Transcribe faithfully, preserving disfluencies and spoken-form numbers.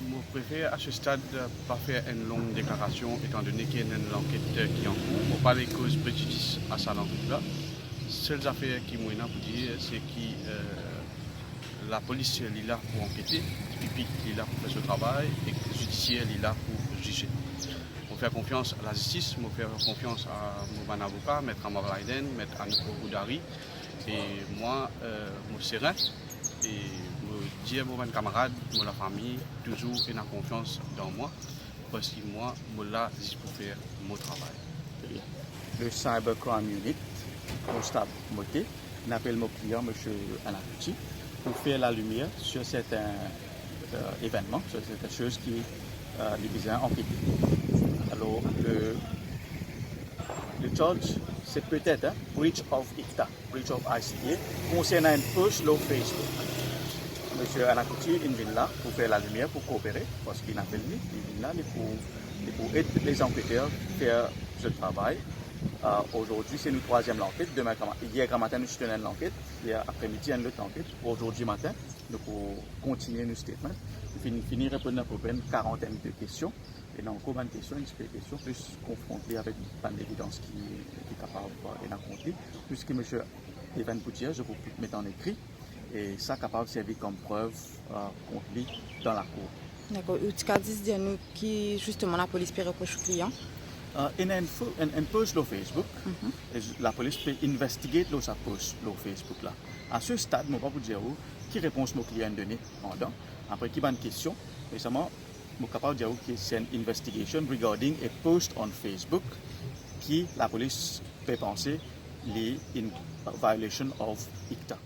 Mo prefer a se stad pa fer enn long deklarasion, etandone ki ena enn lanket ki ankour. Mo pa le koz prejidis a sa lanket la. Sel zafer ki mo ena pou dir, se ki, eh, lapolis, li la pou ankete, DPP, li la pou fer so travay, ek zidisier, li la pou zize. Mo fer konfians a lazistis, mo fer konfians a mo bann avoka, Met Amar Laiden, Met Anouk Boudari, e mwa, eh, mo seren, e mo dir mo bann kamarad, mo lafami, touzour ena konfians dan mwa, parski mwa, mo la zis pou fer mo travay. Le Cybercrime Unit, Konstab Mote, inn apel mo klian, Misie Anacouti, pou fer lalimier sur serten, eh, evennman, sur serten soz ki, eh, li bizin ankete. Alor, le, le charge, se petet, hein, breach of ICTA, breach of ICTA, konsernan enn post lor Facebook. Misie Anacouti inn vinn la pou fer lalimier, pou koopere, parski inn apel li, li vinn la, li pou, li pou ed lezanketer fer zot travay. Eh, azordi, se nou trwaziem lanket. Demin grama-, yer gramatin, nou ti ena enn lanket. Yer apremidi, enn lot lanket. Azordi matin, nou pou kontigne nou statement. Nou finn fini reponn apeprè enn karantenn de kestion. E ena ankor bann kestion, enn tipe kestion, plis konfront li avek bann levidans ki, ki kapav, eh, ena kont li. Tou seki misie Devann pou dir, zot pou met an ekri. E sa kapav servi kom prev, eh, kont li dan lakour. Dakor. Ou ti kav zis dir nou ki, zisteman, lapolis pe repros klian? Eh, ena enn fo-, enn, enn post lor Facebook. Mhm. E z-, lapolis pe investigate lor sa post lor Facebook la. A se stad, mo pa pou dir ou ki repons mo klian done andan, apre ki bann kestion, me selman mo kapav dir ou ki se enn investigation regarding a post on Facebook ki lapolis pe panse li in violation of ICTA.